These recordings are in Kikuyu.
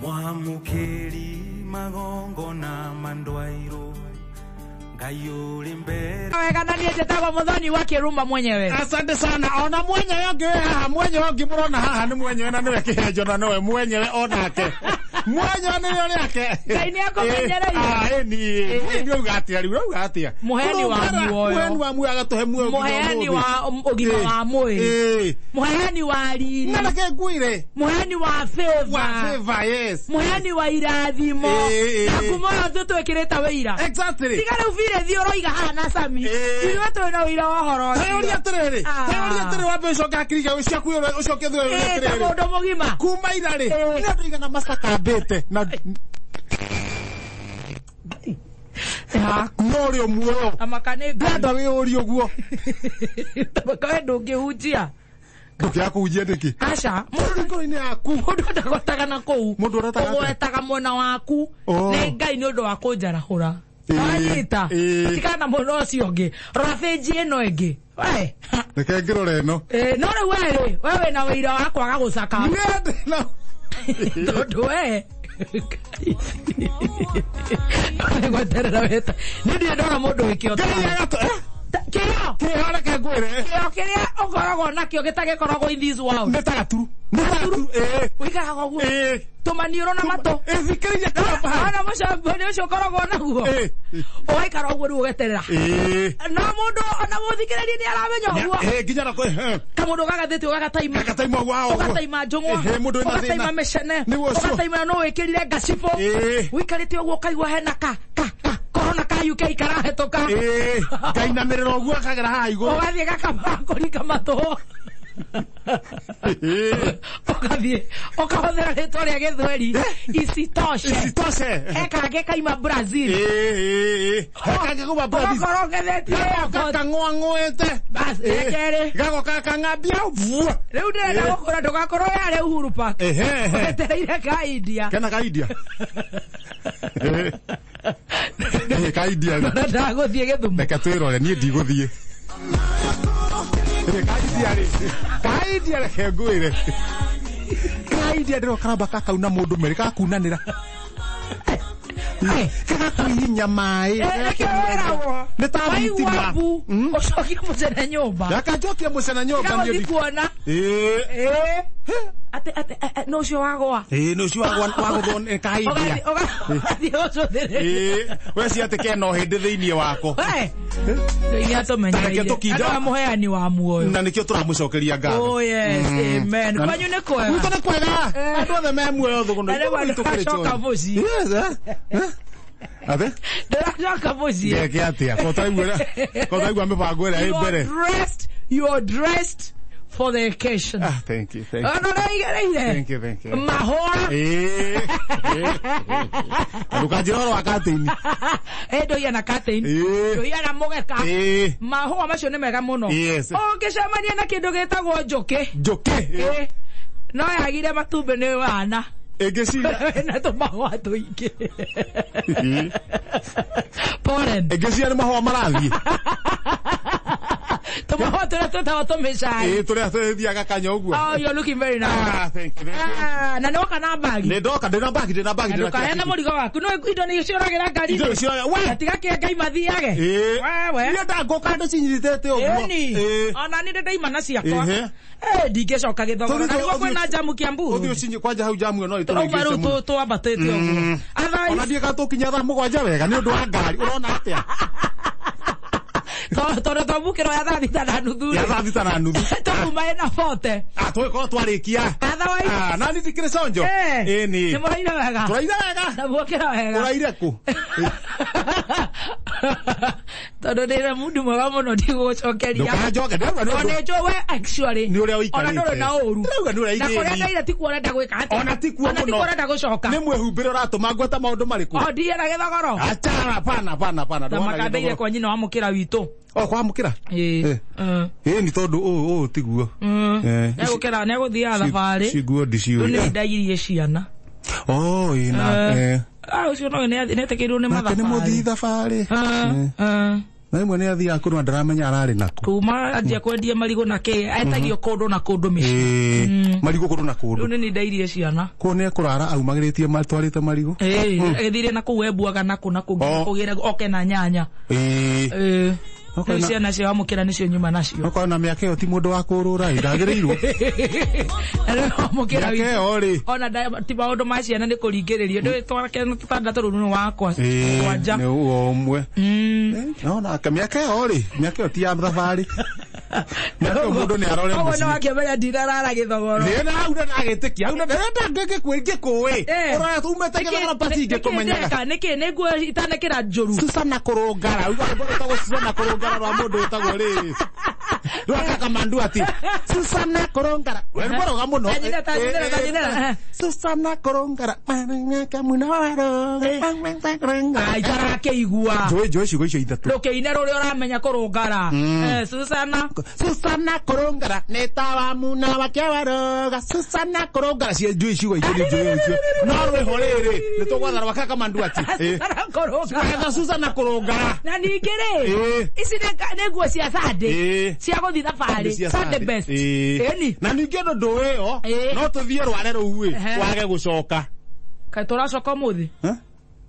Mwamũkĩri magongona mandwairwo Ngai ũrĩ mbere. Wega na niĩ njĩtagwo Mũthoni wa Kĩruma mwenyewe. Asante sana. Ona mwenyewe ũngĩ wĩ haha, mwenyewe ũngĩ mũrona haha nĩ mwenyewe na nĩwe kĩhenjo na nĩwe mwenyewe onake. Mwenyewe nĩwe ũrĩake. Ngai nĩakũmenyereire. Ĩni. Nĩ ũrauga atĩa rĩu, ũrauga atĩa? Mũheani wa muoyo. Mũheani wa muoyo agatũhe muoyo nginya Mũheani ũmũthĩ. wa ũgima wa mwĩrĩ. Mũheani wa riri. Na reke ngwĩre. Mũheani wa favor. Wa favor, yes. Mũheani wa irathimo. Na ngumo ĩyo tũtwĩkĩrĩte wĩira. Exactly. Tiga rĩu vile thiĩ ũroiga haha na Sami. Ithuĩ twĩ na ũira wa ũhoro ũcio. Teyũria atĩrĩrĩ, teyũria atĩrĩrĩ wambe ũcoke hakiri ciaku ũcoke thutha ũyũrie Ta atĩrĩrĩ. mũndũ mũgima. Kuma ira rĩ, nĩ andũ aigana macakambĩte na no rĩ muoyo. Amaka nĩ Ngai. Ndĩrenda wĩyũrie ũguo. Tamaka we ndũngĩhunjia. Ndũkĩaga kũhunjia nĩkĩ? Aca. Mũndũ ngoro-inĩ yaku. Mũndũ ndagwetaga na kũu. Mũndũ ũretaga atĩa? Ũgwetaga mwena waku. Nĩ Ngai nĩ ũndũ wa kũnjarahũra. Wanyita. Tigana na mũndũ ũcio ũngĩ. Rora bĩnji ĩno ĩngĩ. We. Reke ngĩrore ĩno. No rĩu we rĩ, we wĩna wĩira wa kwaga gũcaka. Tondũ we. Gweterera weta. Nĩ ndirĩ ndona mũndũ wĩkĩo Ngai agatũ. Kĩo. Kĩo reke ngwĩre. Kĩo kĩrĩa ũkoragwo nakĩo gĩtagĩkoragwo in this world. Nĩ ta gaturu. Nĩ ta gaturu. Ũikaraga ũguo. Tũmaniũrũ na matũ. Thikĩrĩria kamba. Ona mũcambo nĩ ũcio ũkoragwo naguo. Ũgaikara ũguo rĩu ũgeterera. No mũndũ ona mũthikĩrĩria nĩ aramenya ũguo. Nginya na Kamũndũ gagathĩte ũgagataima. Gagataima ũguo. Ũgataima njũng'wa. Mũndũ wĩna thĩna. Ũgataima mĩcene. Nĩguo ũcio. Ũgataima no wĩkĩrire ngacibũ. Ũikarĩte ũguo ũkaigua hena ka ka ka korona ka UK karahĩtũka. Ngainamĩrĩra ũguo akagera haha igũrũ. Ũgathiĩ gakaba kũringa matũ. Ũgathiĩ ũkahũthĩra rĩtwa rĩa gĩthweri isitoshe. Isitoshe. He kangĩ kaima Brazil. He kangĩ kauma Brazil. Ũgakorwo ũgethetie airport. Gakang'oang'oete. Bas, rĩa kerĩ. Gagoka kang'ambia vua. Rĩu ndĩrenda gũkũra ndũgakorwo yarĩ Uhuru Park. Wetereire ka India. Kena ka India. Ka India. Ũrenda gũthiĩ Gĩthumo. Reke twĩrore niĩ ndigũthiĩ. Ka India rĩ. Ka India reke ngwĩre. Ka India ndĩro karamba kakauna mũndũ merĩ gakunanĩra. Gagakũhihinya maĩ. Nĩkĩo wĩragwo. Nĩ ta Waigua thitima. mbu, ũcokie mũcene nyũmba. Gakanjokia mũcene nyũmba Tiga niĩ gũthiĩ kuona. Atĩ atĩ nũ ũcio wagwa. Nĩ ũcio wagũthwo nĩ ka India. Ũgathiĩ gũcũthĩrĩria. We cia atĩ kena ũhĩndĩ thĩinĩ wako. We. Ngai nĩ atũmenyereire. Ta reke tũkinde. Andũ a mũheani wa muoyo. Na nĩkĩo tũramũcokeria ngatho. Oh yes, amen. Kwanyu nĩ kwega. Gwitũ nĩ kwega. Andũ othe me muoyo thũgũnũ. Na rĩu andũ acoka mũciĩ. Yes, Atĩ? Ndĩracoka mũciĩ. Ngeke atĩa? Ko ũtaigua mĩbango ĩrĩa ĩ mbere. You are dressed for the occasion. Ah, thank you, thank you. Ona ũrĩa ũigereire. Thank you, thank you. Mahũa. Ndũkanjĩre ũhoro wa curtain. Ndũhiana curtain. Ndũhiana mũgeka. Mahũa macio nĩ mega mũno. Yes. Ũngĩcemania na kĩndũ gĩtagwo njũkĩ. Njũkĩ. No yagire matumbĩ nĩ wana. Ĩngĩciria. Wĩna tũmahũa tũingĩ. Pollen. Ĩngĩciria nĩ mahũa marathiĩ. Tũmahũa tũrĩa twĩtagwo tũmĩcai. Tũrĩa tũthiaga kanya ũguo. Oh, you're looking very nice. Ah, thank you, thank you. Na nĩ woka na mbagi. Nĩ ndoka, ndĩna mbagi, ndĩna mbagi. Na ndũkaheane mũrigo waku. No indo nĩ cioragĩra ngari. Indo nĩ cioragĩra, we! Tiga kĩa Ngai mathiage. Wewe. Niĩ ndangũka ndĩcinyitĩte ũguo. Ĩni. Ona niĩ ndĩndaima na ciakwa. Ndingĩcoka gĩthogoro. Na nĩguo kwĩna njamu Kiambu. Ũthiĩ ũcinye kwanja hau njamu ĩyo no Tũrauma ĩtũrĩngĩte rĩu mũno. twambatĩte ũguo. Otherwise Ona ndiĩ tũkinya thaa 7 wega nĩ ũndũ wa ngari. Ũrona atĩa? Tondũ twambukĩrwo ya thaa 6:30. Ya thaa 6:30. Twauma ĩna 40. Ah, tũgĩkorwo twarĩkia. Otherwise Ah, nani ndikĩrĩ conjo? Ĩni. Nĩ mũraire wega. Tũraire wega. Na muokĩra wega. Ũraire kũ? Tondũ ndĩna mundu mwega mũno ndigũgũcokeria. Ndũkanjoke, ndĩrauga nĩ ũndũ. Ona njũĩ we actually. Nĩ ũrĩa ũikarĩte. Ona ndũrĩ na ũru. Ndĩrauga nĩ ũrĩa Na kũrĩa igĩni. ndaire tikuo ũrenda gwĩka atĩa. Ona tikuo Ona tikuo mũno. ũrenda gũcoka. Nĩ mwĩhumbĩre ũratũma ngweta maũndũ marĩkũ? O ndiĩ na gĩthogoro. Acha, hapana, hapana, hapana. Na Ndũrona makandeire gĩthogoro. kwa nyina wa mũkĩra witũ. O kwa mũkĩra? Ĩĩ. Ĩĩ, nĩ tondũ ũũ tiguo. Negũkĩra, negũthiaga thabarĩ. Ici nguo Rĩu ndiciũĩ. nĩ ndairie ciana. Oh, ĩĩ na. Ah, ũcio no nĩ etĩkĩirwo nĩ Nake nĩ mathabarĩ. mũthii thabarĩ. Na rĩmwe nĩ athiaga kũndũ na ndaramenya ararĩ nako. Kuma anjia kwendia marigũ na kĩ, etagio kũndũ na kũndũ mĩciĩ. Ĩĩ, marigũ kũndũ na Rĩu kũndũ. nĩ nĩ ndairie ciana. Kũu nĩ ekũrara aumagĩrĩtie matwarĩte marigũ. Ĩĩ, agĩthire na kũu embuaga na kũ na kũ nginya Oh. kũgĩra oke na nyanya. Ĩĩ. Ĩĩ. Okorwo Rĩu na- ciana cio amũkĩra nĩcio nyuma nacio. Okorwo na mĩaka ĩyo ti mũndũ wa kũrũra ĩ, ndagĩrĩirwo. Rĩu amũkĩra Mĩaka witũ. ĩyo rĩ. Ona ti maũndũ ma ciana nĩ kũringĩrĩrio. Ndũĩ twanake tũtandatũ rũu nĩ wakwa. Ĩĩ, Kwanja. nĩ ũguo ũmwe. No nake mĩaka ĩyo rĩ, mĩaka ĩyo ti ya thabarĩ. Mĩaka ĩyo mũndũ nĩ arore Koguo mũciĩ. nĩ wakĩmenya ndinarara gĩthogoro. Nĩ na hau ndagĩtĩkia, hau ndangĩkũĩ. Eh. Ũroya tumĩte gĩthogoro pati ingĩkũmenyaga. Nĩkĩ nĩkĩ nĩ nguo itanekĩra njũru. Susana Kũrũngara, uga rwĩmbo rwĩtagwo Susana Kũrũngara rwa mũndũ wĩtagwo rĩrĩ. Rwa Kakamandu ati Susana Kũrũngara. Rwĩmbo rwega mũno. Tanyinera, tanyinera, tanyinera. Susana Kũrũngara, maranyaka mũno warũga. Ai, tarakĩigua. Njũĩ njũĩ ciugo icio ithatũ. Ndũkĩine rũrĩa ũramenya kũrũngara. Eh, Susana. Susana Kũrũngara nĩ tawa muna wake waroga. Susana Kũrũngara cia njũĩ ciugo igĩrĩ njũĩ icio. No rwĩho rĩrĩ nĩ tũgwatha rwa Kakamandu ati. Susana kũrũngara. Tũgetha Susana Kũrũngara. Na ningĩ rĩ, Ĩĩ. ici nĩ nguo cia Sunday. Ĩĩ. Cia gũthiĩ thabarĩ. Cia Sunday best. Ĩĩ. Ĩni. Na ningĩ ũndũ ndũĩ ĩyo Ĩĩ. no tũthiĩ rware rũu ĩ Ehe. wage gũcoka. Kaĩ tũracoka ũmũthĩ?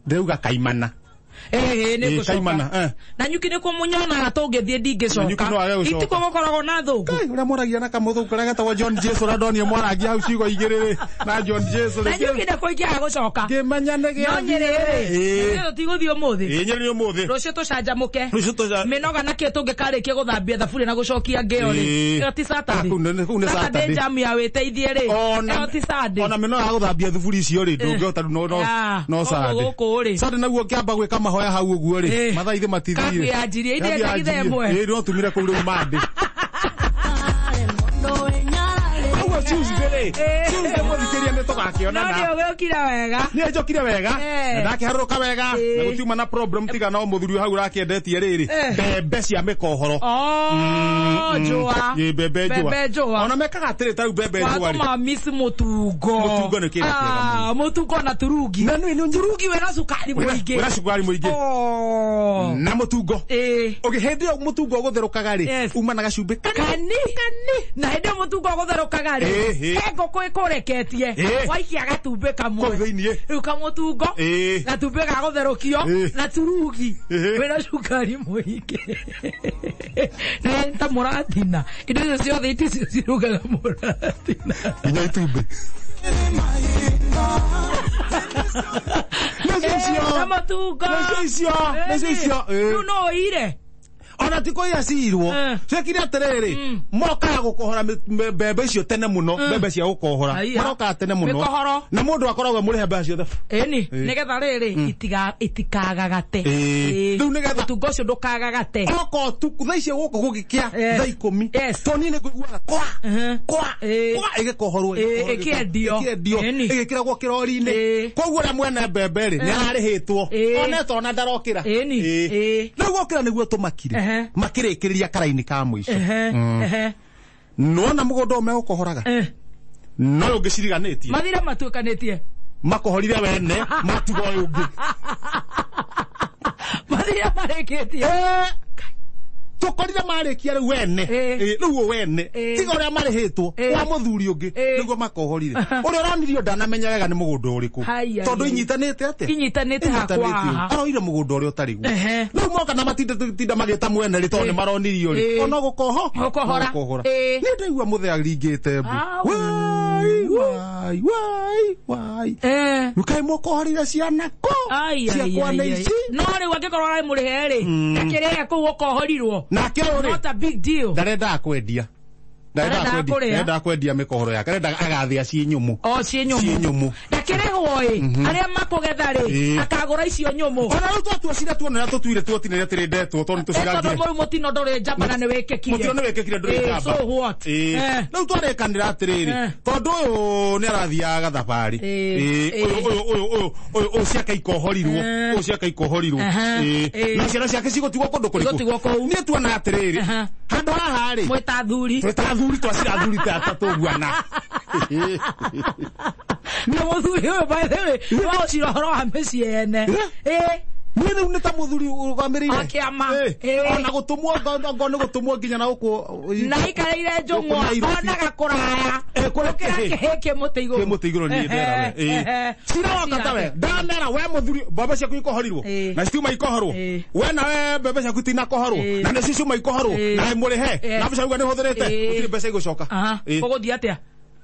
Ndĩrauga kaimana. Ĩĩ, nĩ Ĩĩ, kaimana, ngũcoka. eh. Na nyuki nĩkuo mũnyonaga tũngĩthiĩ Na nyuki no wage ndingĩcoka. gũcoka. Itikuo gũkoragwo na thũngũ. Kai ũrĩa mwaragia na kamũthũngũ karĩa getagwo John Jason ũrĩa ndonire mwarangia hau ciugo igĩrĩ rĩ na John Jason Na nyuki nĩkuo ingĩaga gũcoka. ngĩmenya nĩ No gĩathiĩ. Nyĩrĩ rĩ, Ĩĩ. tũtigũthiĩ ũmũthĩ. Ĩĩ, Nyĩrĩ nĩ ũmũthĩ. Rũciũ tũcanjamũke. Rũciũ tũca- Mĩnoga nakĩo tũngĩkarĩkia gũthambia thaburia na gũcokia ngĩo rĩ. Ĩĩ. Ĩyo ti Saturday. Ah, kũu nĩ Saturday Saturday. jam ya wĩteithie rĩ. Ĩyo ti Sunday. Ona mĩnoga ya gũthambia thuburi icio rĩ ndũngĩhota rĩu no Ah, no koguo Sunday. gũkũ rĩ. Sunday naguo ũkĩamba gwĩka mahoya hau ũguo rĩ Ĩĩ. mathaa ithĩ matithire. Kabu yanjirie, ithiĩ Kabu njagithe yanjirie. ĩmwe. Ĩĩ, no tumire kũu rĩu Monday. Koguo Tuesday rĩ, Ĩĩ. Tuesday mũthikĩria nĩ No tũgakĩonana. nĩ ũgĩũkire wega. Nĩ njokire wega Eh. na ndakĩharũrũka wega Ĩĩ. na gũtiuma na problem tiga no mũthuri ũyũ hau ũrakĩendetie rĩrĩ Eh. mbembe cia mĩkohoro. Oh, njũa. Ĩ, mbembe njũa. Mbembe njũa. Ona mekaga atĩrĩ ta rĩu mbembe njũa rĩ. Watũma miss mũtungo. Mũtungo nĩ kĩndũ kĩega Ah, mũtungo na turungi. Na nĩ- Turungi wĩna cukari mũingĩ. Wĩna cukari mũingĩ. Oh. Na mũtungo. Ĩĩ. Ũgĩ hĩndĩ ĩyo mũtungo ũgũtherũkaga rĩ Yes. uma na gacumbĩ Kani. Kani. Na hĩndĩ ĩyo mũtungo ũgũtherũkaga rĩ. Ĩĩ, ĩĩ. He ngũkũ ĩkũreketie. Ĩĩ. Waikia gatumbĩ kamwe. Kũu thĩiniĩ. Rĩu kamũtungo. Ĩĩ. Gatumbĩ ga gũtherũkio. Ĩĩ. Na turungi. Ĩĩ. Wĩna cukari mũingĩ. Nĩ ta mũratina. Indo icio ciothe iticio cirugaga mũratina. Nginya itumbĩ. Nĩcio icio. Na mũtungo. Nĩcio icio. Nĩcio icio. Ĩĩ. Rĩu no ũire. Ona ti kũiya ciirwo Eh. ciekire atĩrĩrĩ mokaga gũkohora mbembe icio tene mũno mbembe cia gũkohora Aiya. marokaga tene mũno Mĩkohoro. na mũndũ akoragwo mũrĩhe mbeca ciothe Ĩni, nĩgetha rĩrĩ itikagagate. Ĩĩ. Rĩu nĩgetha- mũtungo ũcio ndũkagagate. oko tu thaa icio gũkũ gũgĩkĩa Eh. thaa ikũmi Yes. to niĩ nĩ ngũiguaga kwa Mhm. kwa Ĩĩ. kwa ĩgĩkohorwo Ĩĩ, ĩkĩendio. ĩkĩendio Ĩni. ĩgĩkĩragwo kĩrori-inĩ Ĩĩ. koguo ũrĩa mwene mbembe rĩ nĩ ararĩhĩtwo Ĩĩ. onetwo ona ndarokĩra Ĩni. Ĩĩ. Ĩĩ. rĩu gokĩra nĩguo tũmakire Ehe. makĩrĩkĩrĩria karaini ka mũico Ehe, ehe, nona mũgũnda ũyũ megũkohoraga eh. no ũyũ ũngĩciriganĩtie Mathire matuĩkanĩtie. makohorire wene matiga ũyũ ũngĩ Mathire marĩkĩtie. Tũkorire marĩkia rĩu wene Ĩĩ. Ĩĩ, rĩu ũ wene Ĩĩ. tiga ũrĩa marĩhĩtwo Ĩĩ. wa mũthuri ũngĩ Ĩĩ. nĩguo makohorire ũrĩa ũronirio ndanamenya wega nĩ mũgũnda ũrĩkũ Hai, ai, tondũ ai. inyitanĩte atĩa Inyitanĩte hakwa haha. aroire mũgũnda ũrĩa ũtarĩ guo Ehe. rĩu moka na matinda magĩta mwene rĩ tondũ Ĩĩ. nĩ maronirio rĩ Ĩĩ. ona gũkoho Gũkohora. gũkohora Ĩĩ. niĩ ndaigua mũthee aringĩte mbu Au. wai wai wai wai Eh. kaĩ mũkohorire ciana kũ Ai, ai, ciakwa ai, nĩ ai. ici No rĩu angĩkorwo aramũrĩhe rĩ, ndakĩrĩhe kũu ũkohorirwo. nake ũyũ rĩ Not a big deal. ndarendaga kwendia Ndarendaga kũrĩa. ndarendaga kwendia mĩkohoro yake arendaga agathĩa ciĩ nyũmũ O ciĩ ciĩ nyũmũ. nyũmũ Ndakĩrĩhwo ĩ, arĩa makũgetha rĩ, Ĩĩ. akagũra icio nyũmũ. ona rĩu twatuacira tuona ũrĩa tũtuire tuotinĩre atĩrĩ ndetwo tondũ Ĩ, tondũ tũcirangire mũrũ mũtino ndũrĩ njamba na nĩ wĩkĩkire. mũtino nĩ wĩkĩkire ndũrĩ Ĩ, njamba so what? Ĩ. Eh. rĩu twarĩkanĩra atĩrĩrĩ Eh. tondũ ũyũ nĩ arathiaga thabarĩ Ĩ. Ĩ, ũyũ ũyũ ũyũ ũyũ ũyũ ũyũ ciake ikohorirwo Eh. ũyũ ciake ikohorirwo Aha. Ĩ. Ĩ. na ciana ciake cigũtigwo kũndũ kũrĩkũ Igũtigwo kũu. niĩ tuona atĩrĩrĩ Aha. handũ haha rĩ Mwĩ ta athuri. twĩ ta athuri twacira athuri ta atatũ guana Na mũthuri ũyũ by the way, nĩ wa gũcira ũhoro wa mĩciĩ ene. Eh. Ĩ. Niĩ rĩu nĩ ta mũthuri ũrũgamĩrĩire. O kĩama. Ona gũtũmwo ngo nĩ gũtũmwo nginya na gũkũ na ikarĩire njũng'wa Gũkũ Nairobi. onaga kũraya Kũrĩa gũkĩra kĩhĩ. kĩhĩ kĩ mũtĩ igũrũ. Kĩ mũtĩ igũrũ niĩ ndera we. Cira woka ta we ndamera we mũthuri mbembe ciaku ikohorirwo na citiuma ikohorwo we nawe mbembe ciaku itinakohorwo na nĩcio ciuma ikohorwo na mũrĩhe na mbeca uga nĩ hũthĩrĩte gũtirĩ mbeca igũcoka. Aha. Ũgũthiĩ atĩa?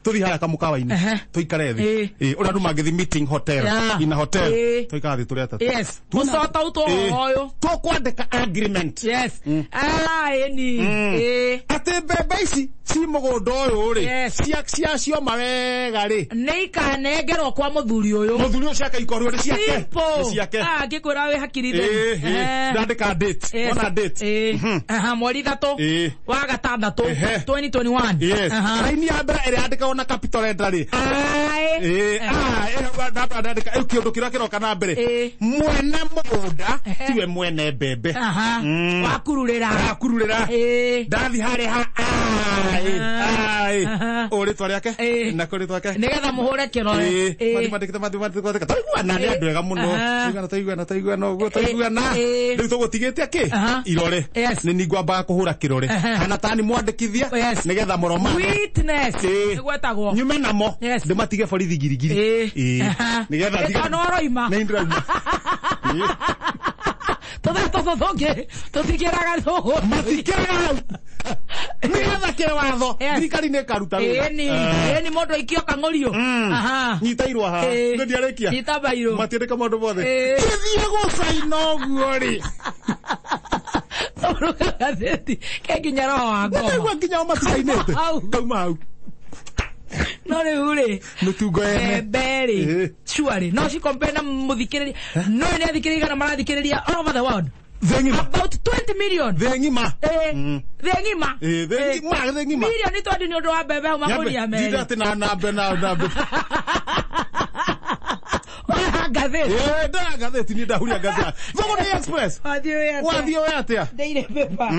Tũthiĩ harĩa kamũkawa-inĩ tũikare thĩ. Ũrĩa andũ mangĩthiĩ meeting hotel ina hotel tũikara thĩ tũrĩ atatũ. Yes. Mũcota ũtũ ũyũ. Tũkwandĩka agreement. Yes. Ah, ĩni. Atĩ mbembe ici ci mũgũnda ũyũ rĩ cia cia cioma wega rĩ Nĩ ikanengerwo kwa mũthuri ũyũ. Mũthuri ũyũ ciake ikorwo nĩ ciake. Simple. Nĩ ciake. Ah, ngĩkwĩra wĩ hakiri theri. Ndandĩka date. Wona date. Aha, mweri 3 wa gatandatũ 2021. Yes. Raini ya mbere ĩrĩa yandĩkagwo na capital letter rĩ. Ndandĩka rĩu kĩũndũ kĩrĩa kĩroka na mbere. Mwene mũgũnda tiwe mwene mbembe. Wakururĩra. Wakururĩra. Ndathi harĩa ha o rĩtwa rĩake na kũ rĩtwa rĩake Nĩgetha mũhũre kĩrore. Mathi mandĩkĩte mathi mandĩkĩte twaiguana nĩ andũ ega mũno twaiguana twaiguana twaiguana ũguo twaiguana rĩu tũgũtigĩte kĩ irore nĩ ningwambaga kũhũra kĩrore kana tani mwandĩkithia nĩgetha mũromane Witness. Nĩgwetagwo. Nyume namo ndĩmatige borithi girigiri nĩgetha Ĩ, tondũ ũroima. Nĩ ndĩrauma. Tũthaa tũtũ tũngĩ tũtikĩraga tũgũ. Matikĩraga hau. Nĩgetha kĩwatho thirikari nĩ ĩkaruta wĩra. Ĩni, ĩni mũndũ aikio kang'ũrio. Aha. Nyita irũa haha. Nĩ ndiarĩkia. Nyita mbairũ. Matiandĩka maũndũ mothe. Gĩthiĩ gũcaina ũguo rĩ. Tũrũga gathĩti ke nginya roho wa ngoma. Ndaigua nginya o maticainĩte. Kauma hau. No rĩu rĩ Mĩtungo ene. Mbembe rĩ surely no cikombe na mũthikĩrĩria no nĩ athikĩrĩria kana marathikĩrĩria all over the world. Thĩ ng'ima. About 20 million. Thĩ ng'ima. Thĩ ng'ima. Thĩ ng'ima, thĩ ng'ima. Milioni 20 nĩ ũndũ wa mbembe hau makũnia merĩ. Ndinde atĩ na nambe na nambe. Oya ngathĩti. Ndoya ngathĩti niĩ ndahuria ngathĩti. Thogo nĩ Express. Wathiĩ wĩ atĩa? Wathiĩ wĩ atĩa? Daily paper.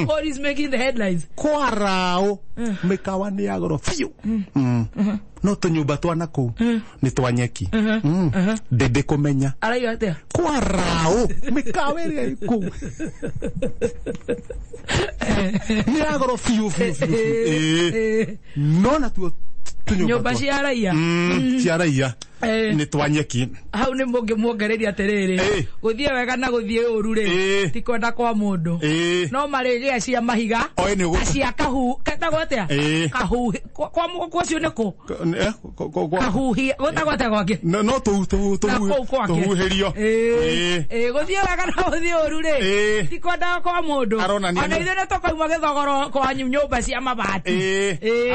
What is making the headlines? Kwa raũ mĩkawa nĩ ya goro biũ. No tũnyũmba twa nakũu nĩ twa nyeki. Ndĩndĩ kũmenya. Araiga atĩa? Kwa raũ mĩkawa ĩrĩa ĩ kũu nĩ ya goro biũ biũ biũ. No natuo tũnyũmba Nyũmba cia raia. Cia raia nĩ twa nyeki. Hau nĩ mũngĩmuongereria atĩrĩrĩ gũthiĩ wega na gũthiĩ ũru rĩ ti kwenda kwa mũndũ no marĩgĩa cia mahiga na cia kahu ketagwo atĩa kahuhi kwa ũcio nĩ kũ kahuhi gwĩtagwo atĩa gwake No na kũu gwake tũhuhĩrio. Gũthiĩ wega na gũthiĩ ũru rĩ ti kwenda kwa mũndũ Aronania ona ithuĩ nĩ tũkauma gĩthogoro kwanyu nyũmba cia mabati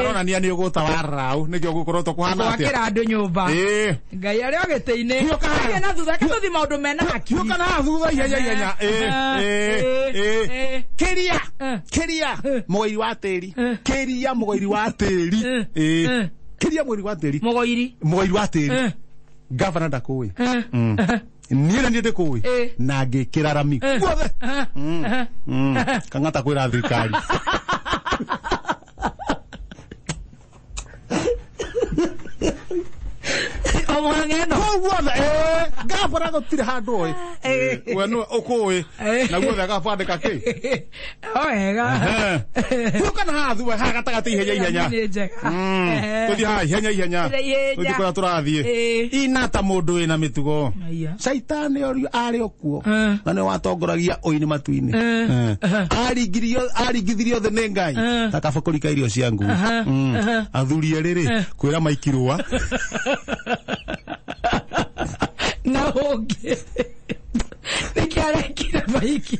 Aronania nĩ ũgũta wa raũ nĩkĩo gũkoretwo kũhana atĩa. Gwakĩra andũ nyũmba Ngai arĩ o gĩtĩ-inĩ Thiĩ na thutha ke tũthiĩ maũndũ mena hakiri Hiũka na haha thutha ihenya ihenya. Kĩria kĩria mũgũiri wa tĩri kĩria mũgũiri wa tĩri kĩria mũgũiri wa tĩri mũgũiri mũgũiri wa tĩri gavana ndakũĩ niĩ na niĩ ndĩkũĩ na ngĩkĩra rami guothe kang'ata kwĩra thirikari Omwang'eno. Kũu guothe gavana gũtirĩ handũ oĩ we nĩwe ũkũĩ na guothe agabandĩka kĩ O wega. Hiũka na haha thutha haha gatagatĩ ihenya ihenya. Nĩ njega. Tũthiĩ haha ihenya ihenya. Ihenya. Tũthiĩ kũrĩa tũrathiĩ. Ina ta mũndũ wĩna mĩtugo. Aya. Caitani arĩ o kuo na nĩwe watongoragia ũini matu-inĩ. Aringithirio thĩ nĩ Ngai ta kabakũri ka irio cia ngui. Athuri erĩ rĩ kwĩra maikirũa Na ũngĩ nĩkĩ arekire maiki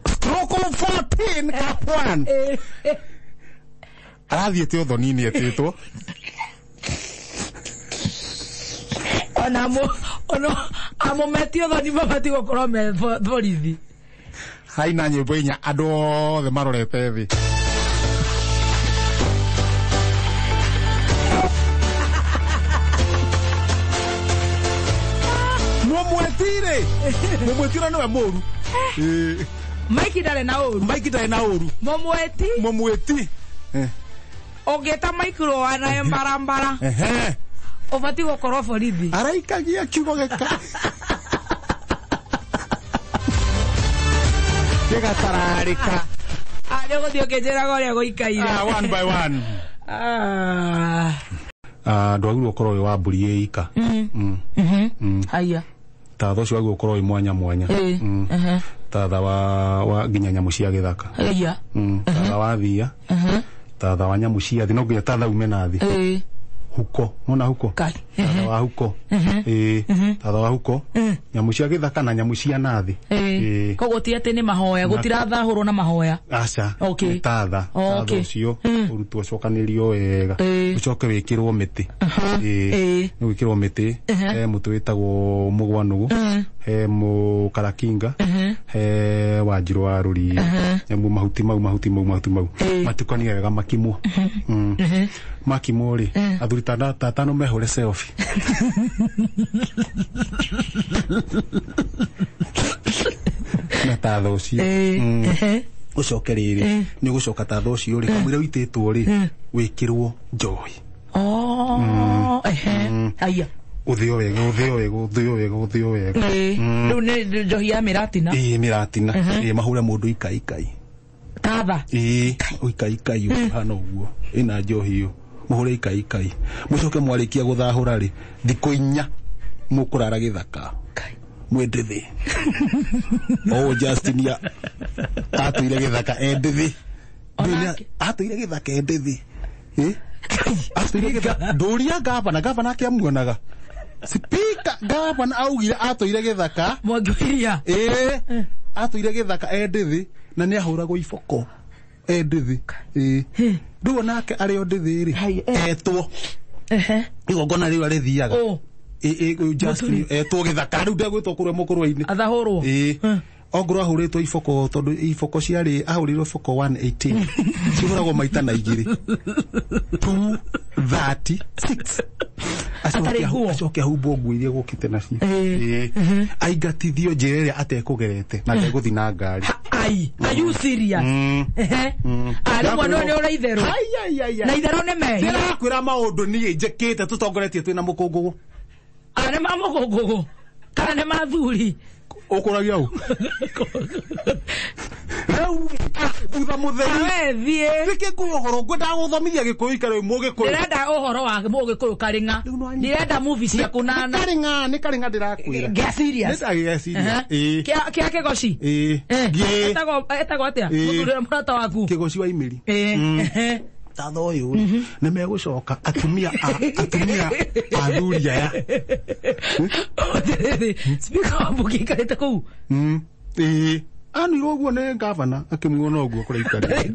Stroke of 14 Kapwan arathiĩte ũthoni-inĩ etĩtwo ona ona amũmetie ũthoni mabatiĩ gũkorwo me borithi haina nyĩmbo inya andũ othe marorete thĩ. Mũmwetire mũmwetire nĩwe mũru. Mike ndarĩ na ũru. Mike ndarĩ na ũru. Mũmweti Mũmweti ũngĩta Mike rũa naye mbarambara ũbatiĩ gũkorwo borithi araikagia kiugo gĩka Gĩgatararĩka. Nĩ ũgũthiĩ ũkĩnjĩraga ũrĩa gũikaire. One by one. Ndwagĩrĩirwo ũkorwo wĩ wa mbũri ĩ ika. Haya. Tatha ũcio wagĩrĩirwo ũkorwo wĩ mwanya mwanya. Tatha wa nginya nyamũ cia gĩthaka. Haya. Tatha wa thia. Tatha wa nyamũ cia thĩ, no nginya tatha ume na thĩ. Huko, nona huko? Tatha wa huko. Tatha wa huko. Nyamũ cia gĩthaka na nyamũ cia nathĩ. Koguo ti atĩ nĩ mahoya, gũtirathahũrwo na mahoya. Aca. Nĩ tatha. Tatha ũcio ũrutwo ũcokanĩrio wega. Ũcoke wĩkĩrwo mĩtĩ. Nĩ gwĩkĩrwo mĩtĩ. He mũtĩ wĩtagwo mũgwanũgũ. He mũkarakinga. He wanjirũ wa rũriĩ. Nĩguo mahuti mau mahuti mau mahuti mau. Matukanio wega makimwo. Makimwo rĩ, athuri ta atano mehũre selfie. Na tatha ũcio. Ũcoke rĩrĩ, nĩ ũgũcoka tatha ũcio rĩ, kamũira ũitĩtwo rĩ, wĩkĩrwo njohi. Aya. Ũthĩo wega, ũthĩo wega, ũthĩo wega, ũthĩo wega. Rĩu nĩ njohi ya mĩratina. Ĩĩ mĩratina. Ĩĩ mahũre mũndũ ikai ikai. Tatha. Ĩĩ, ikai ikai ũhana ũguo. Ĩna njohi ĩyo. Mũhũre ikai ikai. Mũcoke mwarĩkia gũthahũra rĩ, thikũ inya mũkũrara gĩthaka. Mwĩ ndĩthĩ. Oh, Justin ya atũire gĩthaka e ndĩthĩ. Atũire gĩthaka e ndĩthĩ. Atũire gĩthaka. Ndũria gavana, gavana akĩamuonaga. Speaker gavana augire atũire gĩthaka. Mwangi wa Iria. Atũire gĩthaka e ndĩthĩ na nĩ ahũragwo iboko e ndĩthĩ. Rĩu onake arĩ o ndĩthĩ rĩ, etwo. Igongona rĩu arĩthiaga. Justin etwo gĩthaka rĩu ndegwĩtwo kũrĩa mũkũrwe-inĩ. Athahũrwo. Ongorwo ahũrĩtwo iboko tondũ iboko ciarĩ ahũrĩirwo iboko 118. Cihũragwo maita na igĩrĩ. 236. Acoke ahumbwo nguo iria gũkĩte nacio. Aingatithio njĩra ĩrĩa atekũgerete na ndegũthiĩ na ngari. Ai, are you serious? Arĩ mwana ũyũ nĩ ũrĩ itherũ. Na itherũ nĩ mehia. Ndĩrakwĩra maũndũ niĩ njĩkĩte tũtongoretie twĩna mũkũngũgũ. Nĩ ma mũkũngũgũ kana nĩ ma thuri? Ũkũragia ũ? Rĩu thutha mũtheri. We thiĩ. Nĩkĩ nguo ũhoro ngwendaga gũthomithia Gĩkũyũ ikare mũgĩkũyũ. Ndĩrenda ũhoro wa mũgĩkũyũ karĩng'a. Ndĩrenda movie cia kũnana. Nĩ karĩng'a, nĩ karĩng'a ndĩrakwĩra. Gĩa serious. Nĩ gĩa serious. Kĩa kĩgoci. Etagwo atĩa? Mũthuri ũrĩa mũrata waku. Kĩgoci wa Imĩri. Tatha ũyũ rĩ, nĩ megũcoka atumia athuri aya. Speaker wa mbunge aikarĩte kũu. Anuirwo ũguo nĩ gavana akĩmuona ũguo kũrĩa aikarĩte.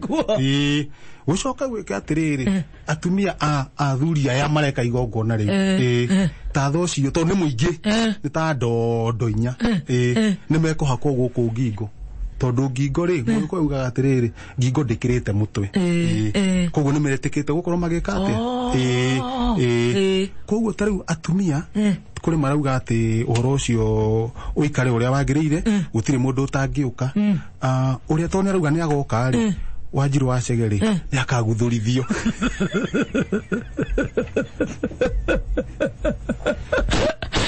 Gũcoka gwĩke atĩrĩrĩ, atumia a athuri aya mareka igongona rĩu. Tatha ũcio tondũ nĩ mũingĩ, nĩ ta ndondo inya. Nĩ mekũhakwo gũkũ ngingo. Tondũ ngingo rĩ, mũgĩkũyũ augaga atĩrĩrĩ, ngingo ndĩkĩrĩte mũtwe. Koguo nĩ metĩkĩte gũkorwo magĩka atĩa? Koguo ta rĩu atumia kũrĩ marauga atĩ ũhoro ũcio ũikare ũrĩa wagĩrĩire, gũtirĩ mũndũ ũtangĩũka. Ũrĩa tondũ nĩarauga nĩagoka rĩ, Wanjirũ wa Chege rĩ, nĩakaguthũrithio.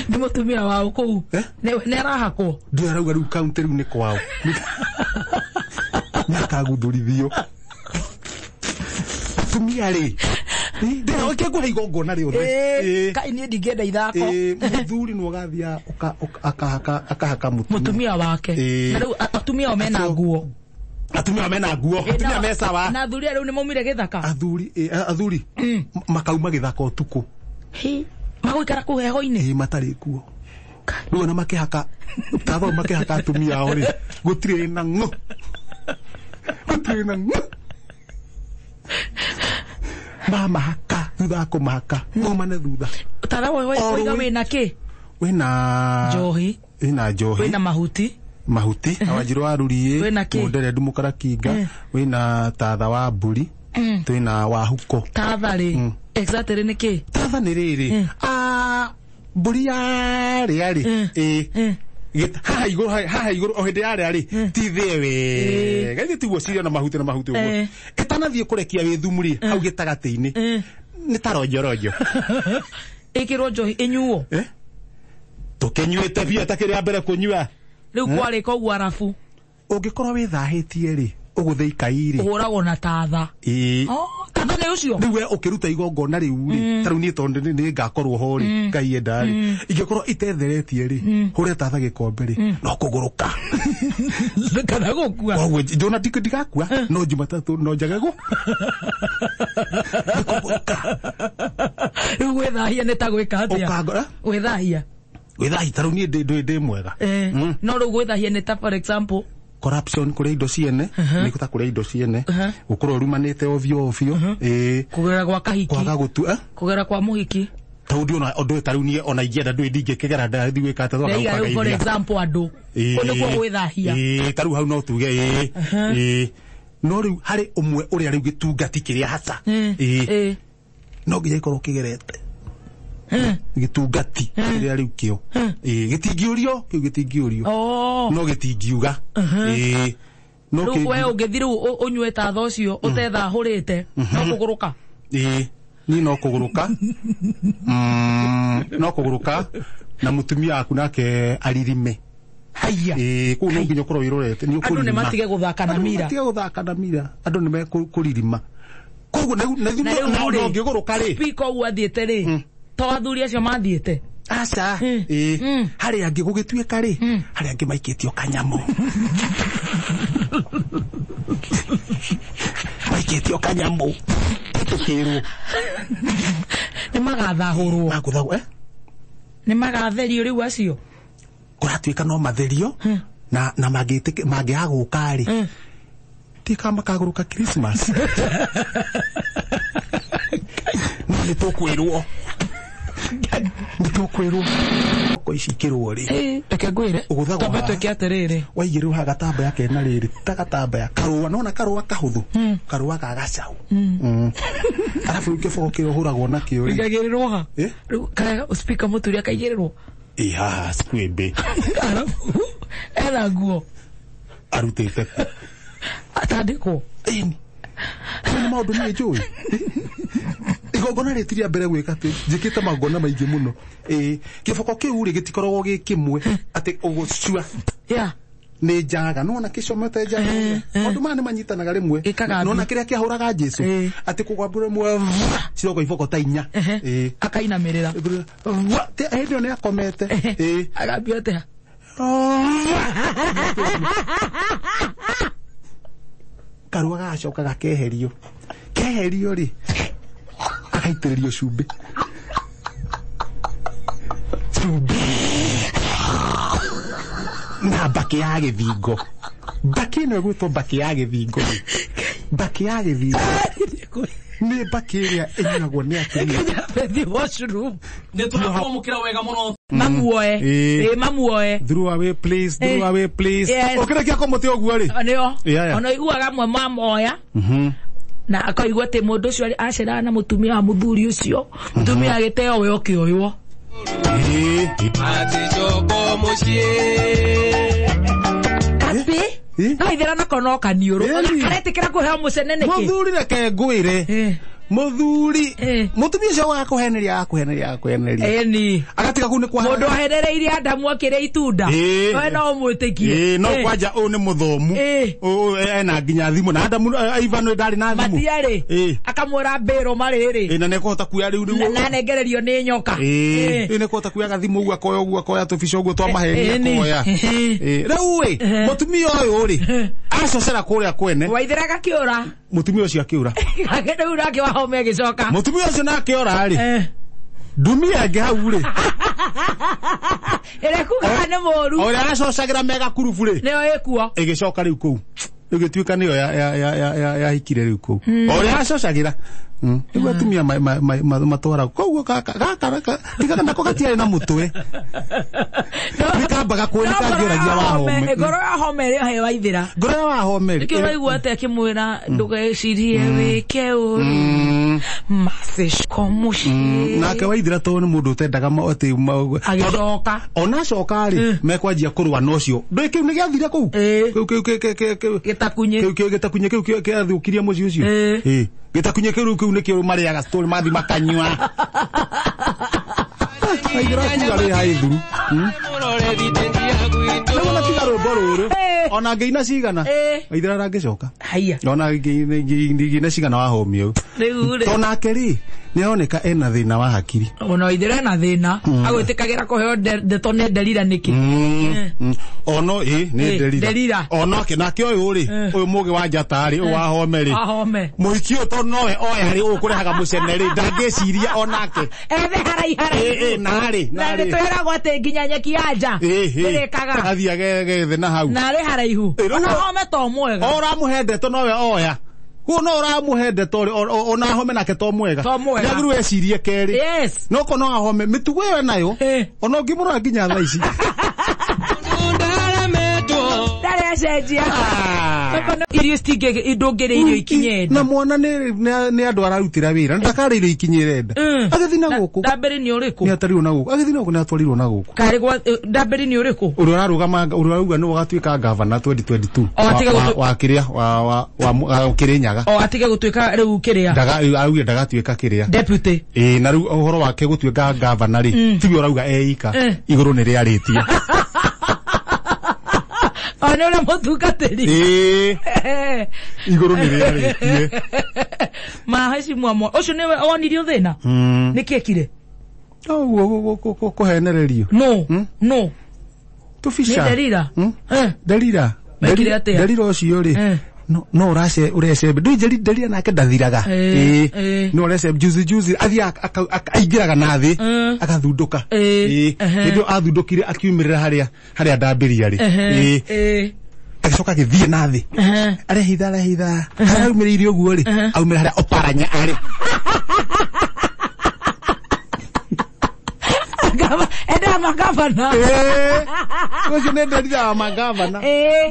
Nĩ mũtumia wao kũu. Nĩ arahakwo. Ndũĩ arauga rĩu kaunti rĩu nĩ kwao. Nĩakaguthũrithio. Atumia rĩ, ndĩroke ngũhe igongona rĩothe. Kai niĩ ndingĩenda ithako. Mũthuri nĩ ũgathiĩ akahaka mũtumia wake. Na rĩu atumia o mena nguo. Atumia mena nguo, atumia me sawa. Na athuri rĩu nĩ maumire gĩthaka. Athuri makauma gĩthaka ũtukũ. Magũikara kũu heho-inĩ. Matarĩ kuo. Rĩu ona makĩhaka tatha makĩhaka atumia ao rĩ, gũtirĩ na ng'ũ. Gũtirĩ na ng'ũ. Mamahaka thutha wa kũmahaka maumane thutha. Tatha ũyũ wĩna kĩ? Wĩna njohi. Wĩna njohi. Wĩna mahuti. Mahuti, Wanjirũ wa Rũriĩ, Mũnderendu Mũkarakinga, wĩna tatha wa mbũri, twĩna wa huko. Tatha rĩ, exactly nĩ kĩ? Tatha nĩ rĩrĩ, mbũri yarĩa rĩ, haha igũrũ, haha igũrũ, o hĩndĩ yarĩa rĩ, ti thĩe wega, ithuĩ tiguo cirio na mahuti na mahuti ũguo. Ĩtanathiĩ kũrekia wĩ thumu rĩ, hau gĩtagatĩ-inĩ, nĩ ta ronjoronjo. Ĩkĩrwo njohi ĩnyuo. Tũkĩnyuĩte biũ ta kĩrĩa mbere kũnyua. Rĩu kwarĩka ũguo arabu. Ũngĩkorwo wĩthahĩtie rĩ, ũgũthe ikai rĩ, Ũhũragwo na tatha. Ĩĩ. Oh, tatha nĩ ũcio. Rĩu we ũkĩruta igongona rĩu rĩ, ta rĩu niĩ tondũ nĩ ngakorwo ho rĩ, Ngai enda rĩ, ingĩkorwo itetheretie rĩ, hũre tatha gĩkombe rĩ, no kũgũrũka. Kana gũkua. Koguo ndona ndigakua, no Jumatatũ no njage gũ. Nĩ kũgũrũka. Rĩu gwĩthahia nĩ ta gwĩka atĩa? Ũkangora? Gwĩthahia. Gwĩthahia ta rĩu niĩ ndĩ mwega. No rĩu gwĩthahia nĩ ta for example, Corruption, kũrĩa indo ciene, nĩ ta kũrĩa indo ciene, gũkorwo ũrumanĩte ovyo ovyo, ĩĩ, kũgera gwa kahiki, kwaga gũtua, kũgera kwa mũhiki. Tau ndiona ũndũ ta rĩu niĩ ona ingĩenda ndũĩ ndingĩkĩgera ndathiĩ gwĩka atĩa Ndaiga rĩu for tondũ example andũ. Kũu nĩkuo gwĩthahia. Ĩĩ, ta rĩu hau no tuge ĩĩ, ĩĩ. No rĩu harĩ ũmwe ũrĩa rĩu gĩtungati kĩrĩa haca, ĩĩ, no nginya ikorwo kĩgerete gĩtungati kĩrĩa rĩu kĩo, ĩĩ, gĩtingĩũrio, kĩu gĩtingĩũrio, no gĩtingiuga, ĩĩ, no Rĩu we ũngĩthiĩ rĩu ũnyue tatha ũcio ũtethahũrĩte, no kũgũrũka. Ĩĩ, niĩ no kũgũrũka. No kũgũrũka na mũtumia waku nake aririme. Haiya. Ĩĩ, kũu no nginya ũkorwo wĩrorete, nĩ Andũ nĩ ũkũririma. matige gũthaka na Andũ mira. matige gũthaka na mira. Andũ nĩ mekũririma. Koguo Na rĩu rĩ, ũngĩgũrũka rĩ. Speaker ũguo athiĩte rĩ, to athuri acio mathiĩte. Aca. Ĩĩ. Harĩ angĩ gũgĩtuĩka rĩ, harĩ angĩ maikĩtio kanyamũ. Maikĩtio kanyamũ. Tũkĩrwo. Nĩ magathahũrwo. Magũthahũrwo, eh? Nĩ magatherio rĩu acio. Kũratuĩka no matherio, na mangĩaga gũka rĩ, ti kama makagũrũka Christmas. No nĩ tũkwĩrwo. Nĩ tũkwĩrwo. Ko ici ikĩrwo rĩ. Reke ngwĩre. Ũgũthagwo Twambe haha. twĩke atĩrĩrĩ. Waigĩrĩrwo haha gatambaya kena rĩrĩ, ta gatambaya karũa, nona karũa kahũthũ, karũa ga gacaũ. Arabu rĩu kĩboko kĩrĩa ũhũragwo nakĩo rĩ. Ikaigĩrĩrwo ha? Eh? Rĩu karĩa speaker mũturi akaigĩrĩrwo. Ĩ haha squimbi. Arabu ena nguo. Arutĩte kũ? Atandĩkwo. Ĩni. Nĩ maũndũ niĩ njũĩ. Igongona rĩti rĩa mbere gwĩka atĩ njĩkĩte magongona maingĩ mũno. Ĩĩ, kĩboko kĩu rĩ gĩtikoragwo gĩ kĩmwe atĩ ũgũcua. Nĩ njaga, nĩwona kĩcomete njaga. Maũndũ maya nĩ manyitanaga rĩmwe. Nĩwona kĩrĩa kĩahũraga Jesũ, atĩ kũgwambũra rĩmwe, ciroka iboko ta inya. Ĩĩ. Akainamĩrĩra. Hĩndĩ ĩyo nĩ akomete. Ĩĩ. Agambia atĩa? Karũa gagacoka gakeherio. Keherio rĩ, agaitĩrĩrio cumbĩ. Cumbĩ. Na mbakĩ ya gĩthingo. Mbakĩ ĩno ĩgwĩtwo mbakĩ ya gĩthingo. Mbakĩ ya gĩthingo. Nĩ mbakĩ ĩrĩa ĩnyuagwo nĩ atumia. Bethi washroom. Nĩ tũrakwamũkĩra wega mũno. Mamuoe. Ĩĩ, mamuoe. Throw away please, throw away please. Yes. Ũkĩrĩkia kũmũte ũguo rĩ? Nĩo. Yeah. Ona iguaga amwe mamoya. Na akaigua atĩ mũndũ ũcio aceraga na mũtumia wa mũthuri ũcio. Mũtumia agĩteo we ũkĩoywo. Kabĩ? No ithera nako no kaniũrũ. Karetĩkĩra kũheo mũcene nĩkĩ? Mũthuri reke ngwĩre. Mũthuri, mũtumia ũcio agakũheneria, agakũheneria, agakũheneria. Ĩni. Agatiga kũu nĩ kwa Mũndũ ahenereirie Adamu akĩrĩa itunda. We no ũmwĩtĩkie. Ĩĩ, no kwanja ũyũ nĩ mũthomu. Ũyũ ena nginya thimũ na Adamu Ivan ndarĩ na thimũ. Matiarĩ. Akamwĩra mbĩrũ marĩrĩ. Ĩĩ, na nĩekũhota kuoya rĩu rĩu. Na anengererio nĩ nyoka. Ĩĩ, rĩu nĩekũhota kuoya gathimũ ũguo akoya ũguo akoya tũbica ũguo twa maheni akoya. Ĩĩ, rĩu ĩ, mũtumia ũyũ rĩ, acocera kũrĩa kwene. Waithera agakĩũra. Mũtumia ũcio akĩũra. Rĩu nake wahome agĩcoka. Mũtumia ũcio nake ora rĩ. Ndumia ĩngĩ hau rĩ. Ĩrĩa kugaga nĩ mũũru. O ũrĩa acocagĩra mega kurubu rĩ. Nĩyo ĩkuo. Ĩgĩcoka rĩu kũu. Ĩgĩtuĩka nĩyo yahikire rĩu kũu. O ũrĩa acocagĩra. Nĩguo atumia matwaragwo. Koguo gaka tiga nako gatiarĩ na mũtwe. Nĩkambaga kwĩ nĩkangĩũragia wahome. Ngoro ya home ĩrĩa he waithĩra. Ngoro ya wahome rĩ. Nĩkĩo ũraigua atĩ akĩmwĩra ndũgecirie wĩke ũru. Macicko mũciĩ. Nake waithĩra tondũ nĩ mũndũ ũtendaga atĩ Agĩcoka. Ona acoka rĩ, mekwanjia kũrũa na ũcio. Ndũĩ kĩu nĩgĩathire kũu? Kĩu kĩu kĩu Gĩtakunye. Kĩu kĩu gĩtakunye kĩu kĩathũkirie mũciĩ ũcio. Ĩĩ. Gĩtakunye kĩu kĩu nĩkĩo marĩaga story mathi makanyua. Waithĩra kuga rĩ haĩ thuru. Nĩguo tiga rwĩmbo rũrũ. Ona ngĩina cigana Waithera ndangĩcoka. Haya. Ona ngĩina cigana wa home ũyũ. Rĩu rĩ. To nake rĩ nĩaroneka ena thĩna wa hakiri. Ona Waithera ena thĩna. Agwĩtĩkagĩra kũheo ndeto nĩ Nderira nĩkĩ? Ono ĩ nĩ Nderira. Onake nake ũyũ rĩ ũyũ mũgĩ wa njata rĩ ũyũ wa home rĩ. Wa home. Mũhiki ũyũ to nowe oya rĩ ũkũrehaga mũcene rĩ ndangĩciria onake. Ethe haraiharaihu. Narĩ Na narĩ. nĩtwĩragwo atĩ nginya nyeki ya nja ĩrĩkaga. Athiĩ agethe na hau. Narĩ haraihu. Rĩu Ona home to mwega. O ũramũhe ndeto nowe oya. Kuo no ũramũhe ndeto rĩ ona home nake to mwega. To mwega. Nĩagĩrĩirwo ecirie kerĩ. Yes. No ko no ahome mĩtugo ĩyo nayo ona ũngĩmũrora nginya thaa ici. Ndarĩ acenjia. Irio citingĩ ndũngĩrĩa irio ikinye nda. Na mwana nĩ andũ ararutĩra wĩra ndakarĩa irio ikinyĩre nda. Agĩthiĩ na gũkũ. Ndambĩrĩ nĩ ũrĩkũ? Nĩ atarirwo na gũkũ. Agĩthiĩ na gũkũ nĩ atwarirwo na gũkũ. Karĩ gwa ndambĩrĩ nĩ ũrĩkũ? Ũrĩa ũrarũgama ũrĩa ũrauga nĩwe ũgatuĩka gavana 2022. Wa kĩrĩa wa Kĩrĩnyaga. O atige gũtuĩka rĩu kĩrĩa. Araugire ndagatuĩka kĩrĩa. Deputy. Ĩĩ na rĩu ũhoro wake gũtuĩka gavana rĩ tiwe ũrauga eika igũrũ nĩ rĩarĩtie. O nĩ ũrĩa mũtungatĩri. Ĩĩ. Igũrũ nĩ rĩarĩtie. Maheshimwa mwa. Ũcio nĩwe wonirio thĩna? Nĩkĩ ekire? Ũguo kũhenererio. No. No. Tũbica. Nĩ Nderira. Nderira. Mekire atĩa? Nderira ũcio rĩ. No ũrecembe. Ndũĩ Nderira nake ndathiraga. Ĩĩ. No ũrecembe juzi juzi athiaga aingĩraga na thĩ agathundũka. Ĩĩ. Hĩndĩ ĩyo athundũkire akiumĩrĩra harĩa harĩa ndambĩria rĩ. Ĩĩ. Agĩcoka agĩthiĩ na thĩ. Arehitha arehitha. Harĩa aumĩrĩire ũguo rĩ aumĩra harĩa Oparanya arĩ. Enda magavana. Ũcio nĩ Nderira wa magavana.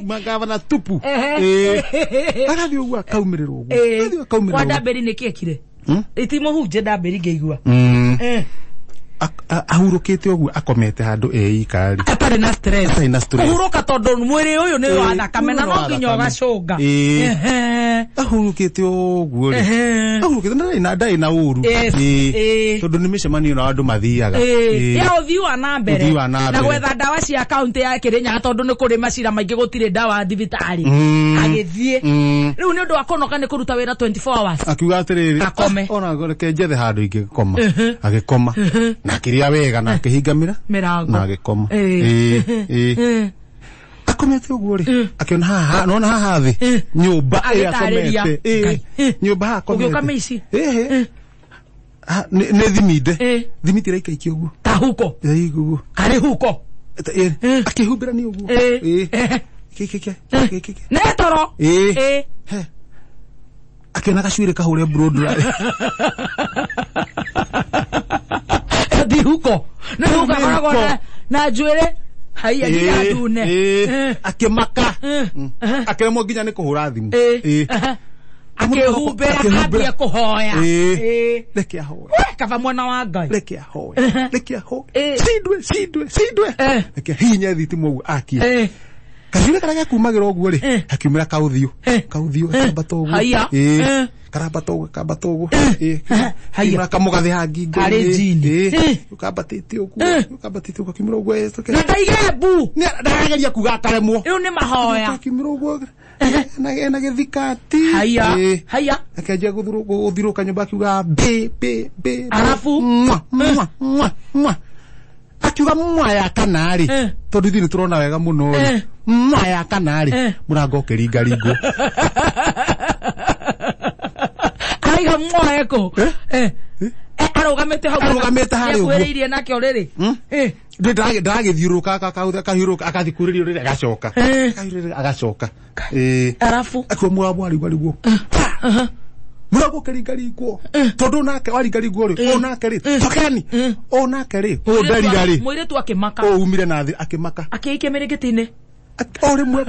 Magavana tupu. Agathiĩ ũguo akaumĩrĩra ũguo. Agathiĩ akaumĩrĩra. Kwa Ndambĩri nĩkĩ ekire? Itimũhunje Ndambĩri ngĩigua. Ahurũkĩte ũguo akomete handũ eika rĩ. Atarĩ na stress. Atarĩ na stress. Kũhurũka tondũ mwĩrĩ ũyũ nĩ wa thakame na no nginya ũgacũnga. Ahurũkĩte ũguo rĩ. Ahurũkĩte ndarĩ na ũru. Tondũ nĩ mĩcemanio na andũ mathiaga. Ya ũthii wa na mbere. Na gwetha ndawa cia kaunti ya Kĩrĩnyaga tondũ nĩ kũrĩ macira maingĩ gũtirĩ ndawa thibitarĩ. Agĩthiĩ. Rĩu nĩ ũndũ wa kũnoga nĩ kũruta wĩra 24 hours. Akiuga atĩrĩrĩ. Akome. Ona reke njethe handũ ingĩkoma. Agĩkoma. Na akĩrĩa wega na akĩhinga mĩrango na agĩkoma. Akomete ũguo rĩ akĩona haha nona haha thĩ nyũmba ĩrĩa akomete. Nyũmba haha akomete. Ũgĩũka mĩici. Nĩ thiminde. Thimiti ĩraikaikio ũguo. Ta huko. Ũguo. Karĩ huko. Akĩhumbĩra nĩ ũguo. Nĩ toro. Akĩona gacuĩrĩ kahũre mburũndũra. Thi huko. Nĩ huko akoragwo na njuĩrĩ haiya nginya ndune. Akĩmaka. Akĩremwo nginya nĩ kũhũra thimũ. Akĩhumbĩra ambie kũhoya. Reke ahoe. Kaba mwana wa Ngai. Reke ahoe. Reke ahoe. Cindwe cindwe cindwe. Reke hihinye thitima ũguo akie. Kacuĩrĩ karĩa gakumagĩra ũguo rĩ gakiumĩra kaũthiũ. Kaũthiũ gakambata ũguo. Haiya. Karambata ũguo kambata ũguo. Haiya. Kamũgathĩ ha ngingo. Karĩ njini. Kambatĩte ũguo. Kambatĩte ũguo gakiumĩra ũguo. Na ndaige mbu. Ndarageria kuga akaremwo. Rĩu nĩ mahoya. Gakiumĩra ũguo. Ena gĩthikati. Haiya. Haiya. Akĩanjia gũthirũka nyũmba akiuga b b b. Arabu. Mwa mwa mwa mwa. Akiuga mwa ya kana rĩ tondũ ithuĩ nĩtũrona wega mũno rĩ mwa ya kana rĩ mũrango ũkĩringaringwo. Araiga mwa eko. Arũgamĩte hau. Arũgamĩte harĩa ũguo. Nĩakuhĩrĩirie nake ũrĩrĩ. Ndagĩthiũrũrũka akahiũrũka akathiĩ kuhĩrĩria ũrĩrĩ agacoka. Akahiũrĩrĩria agacoka. Arabu. Akiuga mũrango waringaringwo. Mũrango ũkĩringaringwo. Tondũ nake waringaringwo rĩ o nake rĩ tokeni o nake rĩ o Nderira rĩ. Mũirĩtu akĩmaka. O umire na thĩ akĩmaka. Akĩikia mĩrĩngĩti-inĩ. O rĩmwe.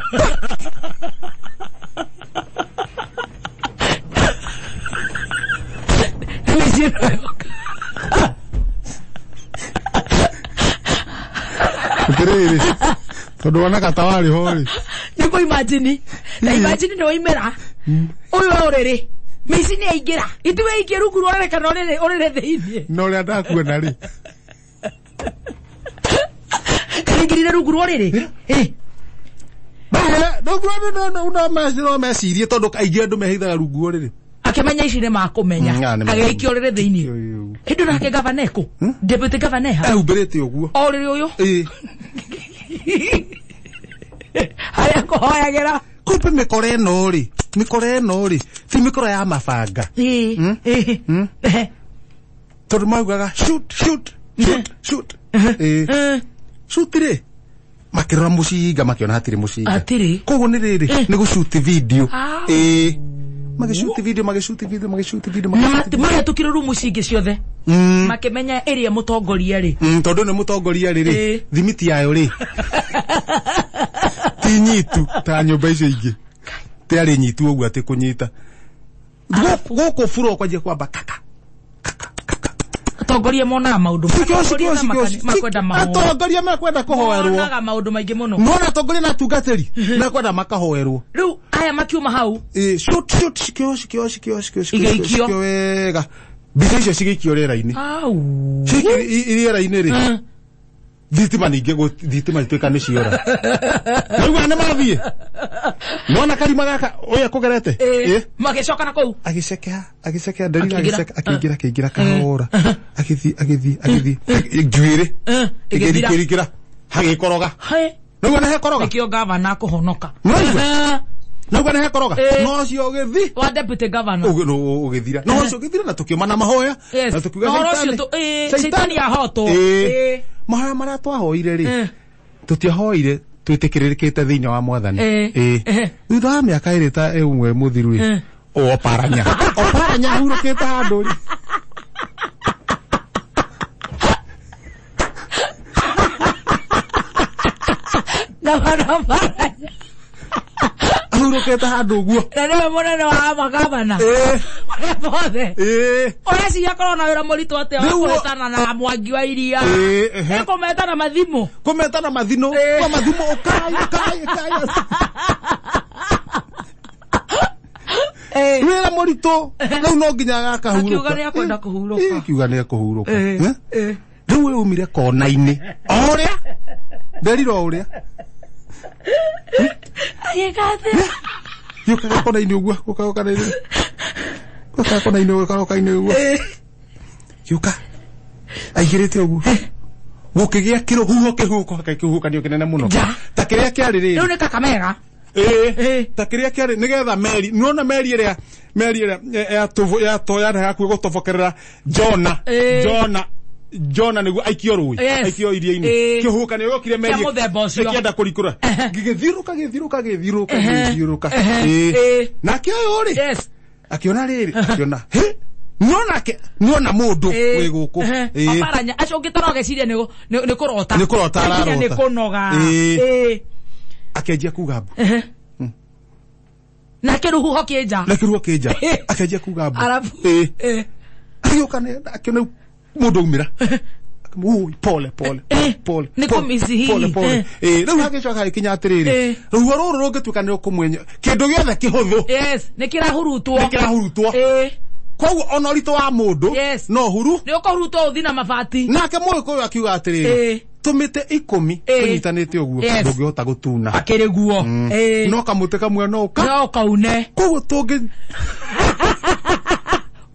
Atĩrĩrĩ tondũ wonaga ta warĩ ho rĩ. Nĩ kũ imagine. Na imagine nĩ waimĩra. Ũyũ ũrĩrĩ. Mĩici nĩ aingĩra. Itiwe aikie rungu rwa ũrĩrĩ kana ũrĩrĩ thĩinĩ. Na ũrĩa ndakuona rĩ. Kaingĩrire rungu rwa ũrĩrĩ. No mecirie tondu kaingĩ andũ mehithaga rungu rĩrĩ. Akĩmenya ici nĩ makũmenya. Agĩikio rĩrĩ thĩinĩ. Hĩndĩ nake gavana ekũ? Deputy governor ha? Ehumbĩrĩte ũguo. O rĩrĩ ũyũ? Ĩĩ. Harĩa kũhoyagĩra. Kumbe mĩkora ĩno rĩ, mĩkora ĩno rĩ, ti mĩkora ya mabanga. Ĩĩ. Tondũ maugaga shoot shoot shoot shoot. Ĩĩ. Shoot rĩ. Makĩrora mũcinga makĩona hatirĩ mũcinga. Hatirĩ. Koguo nĩ rĩrĩ, nĩ gũcuti video. Ĩĩ. Magĩcuti video, magĩcuti video, magĩcuti video. Na mahĩtũkire rumu cingĩ ciothe. Makĩmenya ĩrĩa mũtongoria rĩ. Tondũ nĩ mũtongoria rĩ rĩ, thimiti yayo rĩ. Ti nyitu ta nyũmba icio ingĩ. Ti arĩ nyitu ũguo atĩ kũnyita. Gũkũ buro kwanjia kwamba kaka. Atongoria monaga maũndũ makwenda mahoya. Atongoria mekwenda kũhoerwo. Monaga maũndũ maingĩ mũno. Mona atongoria na atungatĩri mekwenda makahoerwo. Rĩu aya makiuma hau. Shoot shoot cikio cikio cikio cikio cikio wega. Mbica icio cigĩikio rĩera-inĩ. Au. Cikio rĩera-inĩ rĩ. Thitima ningĩ thitima ituĩka nĩ ciora. Rĩu nĩ mathiĩ. Nona karima gaka ũyũ kũgerete. Magĩcoka na kũu. Agĩcekea, agĩcekea ndarira agĩceka akĩingĩra akĩingĩra kahora. Agĩthiĩ agĩthiĩ agĩthiĩ njuĩrĩ. Ĩgĩrikĩrikĩra hagĩkoroga. Nĩguo nĩ hekoroga. Nĩkĩo gavana kũhonoka. Nĩguo nĩ hekoroga. No ũcio ũgĩthiĩ. Wa deputy governor. Ũgĩthira. No ũcio ũgĩthira na tũkĩũma na mahoya. Na tũkiuga caitani ahotwo. Mahoya marĩa twahoire rĩ, tũtiahoire twĩtĩkĩrĩkĩte thĩinĩ wa mwathani. Thutha wa mĩaka ĩrĩ ta ĩmwe mũthiru rĩ, oparanya. Oparanya ahurũkĩte handũ rĩ. Gavana Oparanya. Ahurũkĩte handũ ũguo. Na nĩwe mũnene wa magavana. Marĩa mothe. Ũreciria korwo na wĩra mũritũ atĩa wa kũhetana na Mwangi wa Iria. Kũmetana mathimũ. Kũmetana mathimũ. Kwa mathimũ ũkai ũkai ũkai. Wĩra mũritũ. Rĩu no nginya agakahurũka. Akiuga nĩ akwenda kũhurũka. Akiuga nĩ ekũhurũka. Rĩu we umire kona-inĩ. O ũrĩa. Nderire o ũrĩa. Agĩka atĩa? Gĩũkaga kona-inĩ ũguo, gũkaga kona-inĩ. Gũkaga kona-inĩ, gũkaga kona-inĩ ũguo. Gĩũka. Aigĩrĩte ũguo. Gũkĩgĩa kĩrũhuho kĩhuhũko, kĩhuhũkanio kĩnene mũno. Ta kĩrĩa kĩarĩ rĩrĩ. Rĩu nĩ Kakamega. Ta kĩrĩa kĩarĩ nĩgetha meri, nĩwona meri ĩrĩa meri ĩrĩa ya hakuhĩ gũtobokerera Jona. Jona. Jona nĩguo aikio rũĩ, aikio iria-inĩ. Kĩhuhũkanio gĩokire meri ĩkĩenda kũrikũra. Gĩgĩthiũrũka gĩthiũrũka gĩthiũrũka gĩthiũrũka. Nake ũyũ rĩ, akĩona rĩrĩ, akĩona hĩ, nĩona nĩona mũndũ wĩ gũkũ. Oparanya acio ũngĩtara ũgeciria nĩ kũrota. Nĩ kũrota ararota. Nĩ kũnoga. Akĩanjia kuga mbu. Nake rũhuho kĩnja. Nake rũhuho kĩnja. Akĩanjia kuga mbu. Agĩũka akĩona mũndũ aumĩra. Pole pole pole. Nĩ kũmicihi. Pole pole. Rĩu hagĩcoka hagĩkinya atĩrĩrĩ, rũhuho rũrũ rũngĩtuĩka nĩ rũkũmwenya kĩndũ gĩothe kĩhũthũ. Yes, nĩ kĩrahurutwo. Nĩ kĩrahurutwo. Koguo ona ũritũ wa mũndũ no huru. Nĩ ũkũhurutwo ũthiĩ na mabati. Nake mũgĩkũyũ akiuga atĩrĩrĩ, tũmĩtĩ 10 tũnyitanĩte ũguo ndũngĩhota gũtuna. Akĩrĩ guo. No kamũtĩ kamwe no ũka. No kaune. Koguo tũngĩ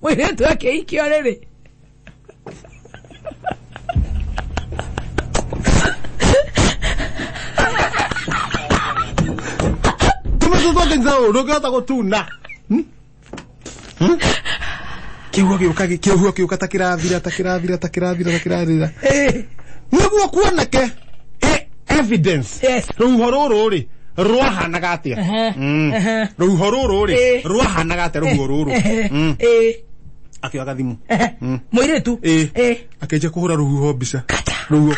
mũirĩtu akĩikio rĩrĩ. Tũmĩtĩ tũngĩnyita ũũ ndũngĩhota gũtuna. Kĩhuho gĩũka kĩhuho gĩũka ta kĩrathira ta kĩrathira ta kĩrathira ta kĩrathira. Nĩguo kuoneke evidence. Rũhuho rũrũ rĩ rwahanaga atĩa? Rũhuho rũrũ rĩ rwahanaga atĩa rũhuho rũrũ? Akĩoya gathimũ. Mũirĩtu. Akĩanjia kũhũra rũhuho mbica. Rũhuho.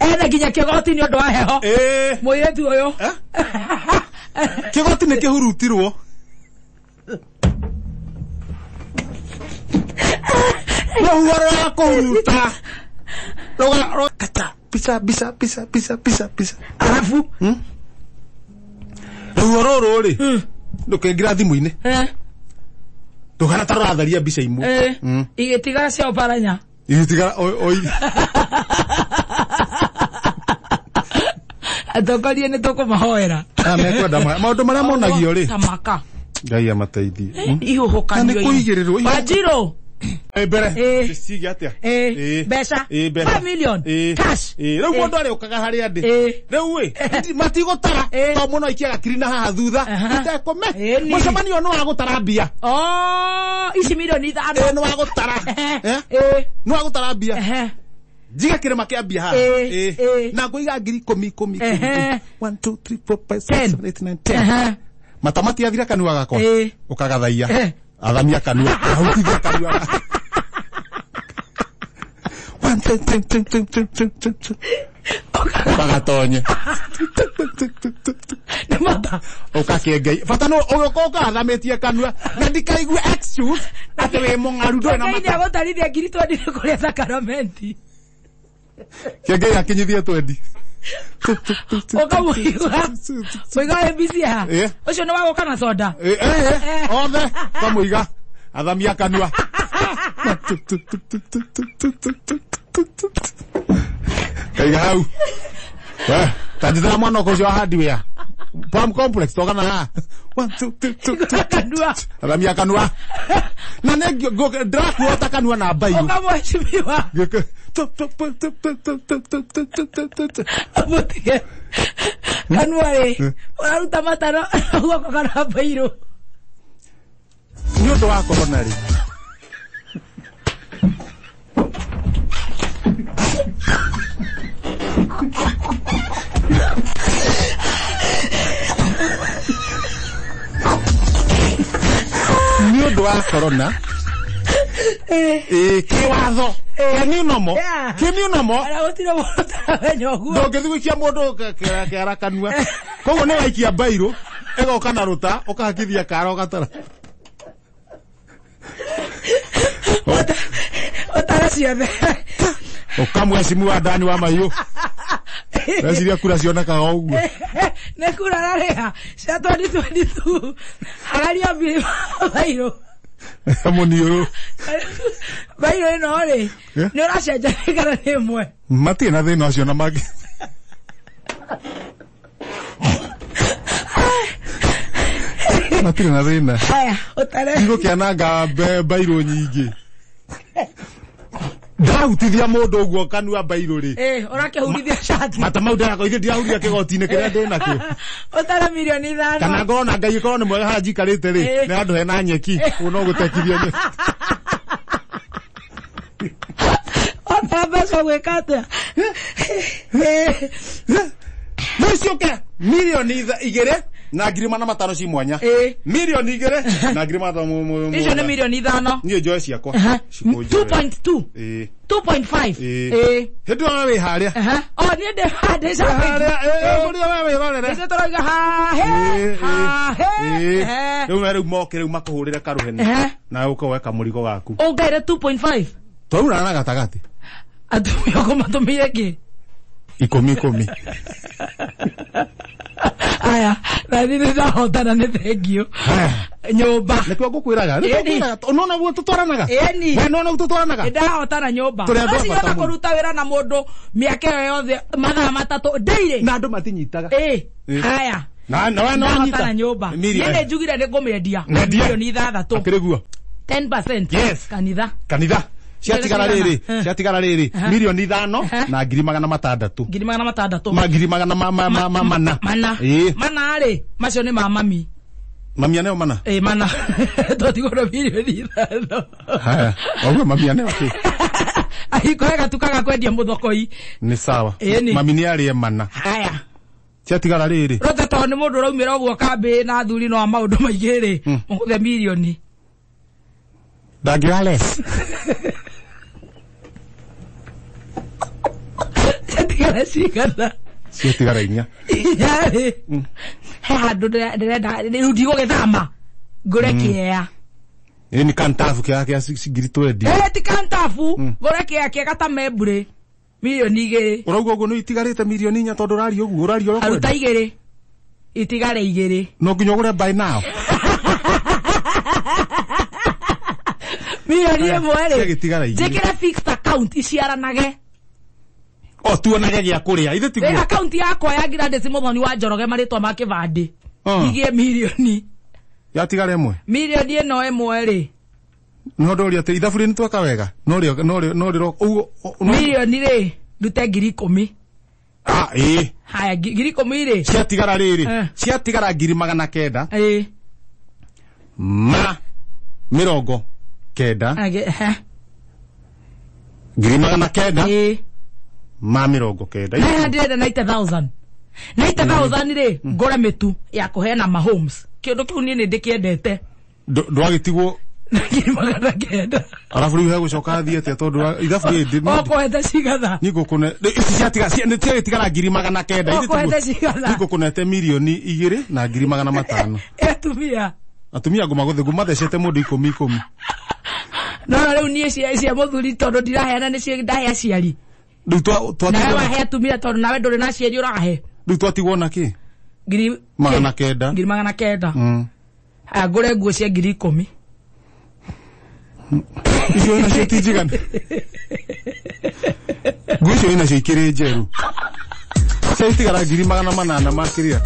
Ena nginya kĩgoti nĩ ũndũ wa heho. Mũirĩtu ũyũ. Kĩgoti nĩ kĩhurutirwo. Rũhuho rwa kũhuruta. Rũga kata pica pica pica pica pica pica. Arabu. Rũhuho rũrũ rĩ ndũkĩingĩra thimũ-inĩ. Ndũkana ta rũratharia mbica imwe. Igĩtigara cia Oparanya. Igĩtigara oi. Atongoria nĩ tũkũmahoera. Mekwenda maũndũ marĩa monagio rĩ. Tamaka. Ngai amateithie. Ihuhũkanio. Na nĩ kũigĩrĩrwo. Wanjirũ. Mbere. Cige atĩa? Mbeca. 5 million. Cash. Rĩu mũndũ arĩũkaga harĩa ndĩ. Rĩu ĩ matigũtara to mũno aikia gakiri na haha thutha. Itekũme. Mũcemanio nĩ wa gũtara mbia. Oh, ici milioni 5. Nĩ wa gũtara. Nĩ wa gũtara mbia. Njiga kĩrĩma kĩa mbia haha. Na ngũiga ngiri 10 10 1 2 3 4 5 6 7 8 9 10. Mata matiathira kanua gakwa. Ũkagathaia. Athamia kanua. Ahutithia kanua. 1 2 3 3 3 3 3 3. Ũkagatonye. Nĩ mata. Ũgakĩengei. Bata no ũgĩũka ũkathamĩtie kanua na ndikaigue excuse atĩ wĩ mũng'aru ndũrĩ na mata. Ngai nĩagũtarithia ngiri 20 kũrĩa sakaramenti. Kĩengei akinyithie 20. Ũkamũigua. Mũiga ABC ha. Ũcio nĩ wa gũka na soda. Othe kamũiga. Athamia kanua. Kaiga hau. Ta njĩtĩra mwana ũcio wa hardware. Palm complex tokana haha. 1 2 3 2 kanua. Athamia kanua. Na nĩ ndĩrakuota kanua na mbairũ. Ũkamwĩcimiwa. Mũtige. Kanua rĩ, ũraruta matano guoko kana mbairũ. Nĩ ũndũ wa corona rĩ. Nĩ ũndũ wa corona. Kĩwatho. Kĩ new normal. Ona gũtirĩ mũndũ ũtaramenya ũguo. Ndũngĩthiĩ gũikia mũndũ kĩara kanua. Koguo nĩ waikia mbairũ, ĩgoka na rũta, ũkahakithia kara ũgatara. Ũtara ciothe. Ũkamwecimu wa ndani wa mahiũ. Reciria kura cionekaga o ũguo. Nĩ kura ararĩha cia 2022. Hararia mbairũ. Mũniũrũ. Mbairũ ĩno rĩ, nĩ ũracenjania kana nĩ ĩmwe? Matirĩ na thĩna ũcio na mangĩ. Matirĩ na thĩna. Haya, ũtare. Ndigũkĩananga mbairũ nyingĩ. Ndahutithia mũndũ ũguo kanua mbairũ rĩ. Ũrakĩhurithia cati. Mata mau ndĩrakwa ithuĩ ndirahuria kĩgoti-inĩ kĩrĩa ndĩnakĩo. Ũtare milioni 5. Kana ngorwo na Ngai ĩkorwo nĩ mwega haha njikarĩte rĩ, nĩ handũ hena nyeki, ũguo no gũtekithia nyeki. Ũtare mbeca gwĩka atĩa? Rĩu ciũke milioni 2 na ngiri 500 ci mwanya. Milioni 2 na ngiri 500. Icio nĩ milioni 5. Niĩ njoe ciakwa. 2.2. 2.5. Hĩndĩ ĩyo wĩ harĩa. Oh, niĩ ndĩ harĩa. Kũrĩa we wĩrorere. Nĩcio tũrauga hahe. Hahe. Rĩu moke rĩu makũhũrĩre karũheni. Na ũkoe kamũrigo gaku. Ũngaire 2.5. Twaurana na gatagatĩ. Atumia ũkũmatũmĩire kĩ? 10 10. Aya, na niĩ nĩndahotana nĩ thengiũ. Nyũmba. Nĩkĩo ngũkwĩraga. Nĩona ũguo tũtwaranaga. Ĩni. We nĩona ũguo tũtwaranaga. Nĩndahotana nyũmba. Tũrĩ andũ a bata mũno. Kũruta wĩra na mũndũ mĩaka ĩyo yothe mathaa 3 daily. Na andũ matinyitaga. Haya. Na we nĩ wanyita. Nyũmba. Niĩ nĩ njugire nĩ ngũmĩendia. Milioni 6. Akĩrĩ guo. 10%. Yes. Kanitha. Kanitha. Ciatigara rĩrĩ, ciatigara rĩrĩ, milioni 5 na ngiri 600. Ngiri 600. Ma ngiri 400. Mana. Mana rĩ, macio nĩ ma mami. Mami aneo mana? Mana. Twatigwo milioni 5. Haya, ũguo mami aneo kĩ? Ahiko gatuka ga kwendia mũthokoi. Nĩ sawa. Mami nĩ arĩe mana. Haya. Ciatigara rĩrĩ. Rũta tondũ nĩ mũndũ ũraumĩra ũguo kambĩ na athuri no a maũndũ maingĩ rĩ, mũgũthe milioni. Ndangĩoya less. Ciatigara cigana? Ciatigara 4. 4 rĩ. He handũ ndĩrenda rĩu ndigũgĩthama. Ngũre kĩea. Ĩni kantabu kĩa ngiri 20. Ti kantabu, ngũre kĩea kĩega ta Membure. Milioni 2. Ũrauga ũguo nĩ itigarĩte milioni 4 tondũ ũraria ũguo, ũraria ũrĩa ũkwenda. Aruta 2. Itigare 2. No nginya ũgũre by now. Milioni 1 rĩ. Ciagĩtigara 2. Njĩkĩre fixed account iciaranage. O tuonage gĩa kũrĩa ithe tiguo. Akaunti yakwa ya Gladys Muthoni wa Njoroge marĩtwa ma kĩbandĩ. Igie mirioni. Yatigara ĩmwe. Mirioni ĩno ĩmwe rĩ. No ndoria atĩ ithabu rĩ nĩtweka wega. No rĩ no rĩ no rĩ ũguo. Mirioni rĩ ndute 10,000. Ah ĩĩ. Haya 10,000 rĩ. Ciatigara rĩrĩ. Ciatigara 900. Ĩĩ. Ma 90. 900. Ĩĩ. Ma 90. 990,000. 90,000 rĩ ngũre mĩtu ya kũheana ma homes. Kĩndũ kĩu niĩ nĩ ndĩkĩendete. Ndwagĩtigwo 900. Arabu rĩu hegũcoka athiĩ atĩa tondũ ithabu rĩrĩ Ũkũhete cigatha. Niĩ ngũkũne ici ciatigara ciatigara 900. Ũkũhete cigatha. Niĩ ngũkũnete 2,500,000. Atumia. Atumia ngũmagũthĩ ngũmathecete mũndũ 10 10. No rĩu niĩ cia mũthuri tondũ ndiraheana nĩcio ndahe aciari. Rĩu twa nawe wahe atumia tondũ nawe ndũrĩ na aciari ũrahe. Rĩu twatigwo na kĩ? 900. 900. Haya ngũre nguo cia 10,000. Icio nacio ti njiganu. Nguo icio nacio ikĩrĩ njerũ. Ciatigara 800 makĩria.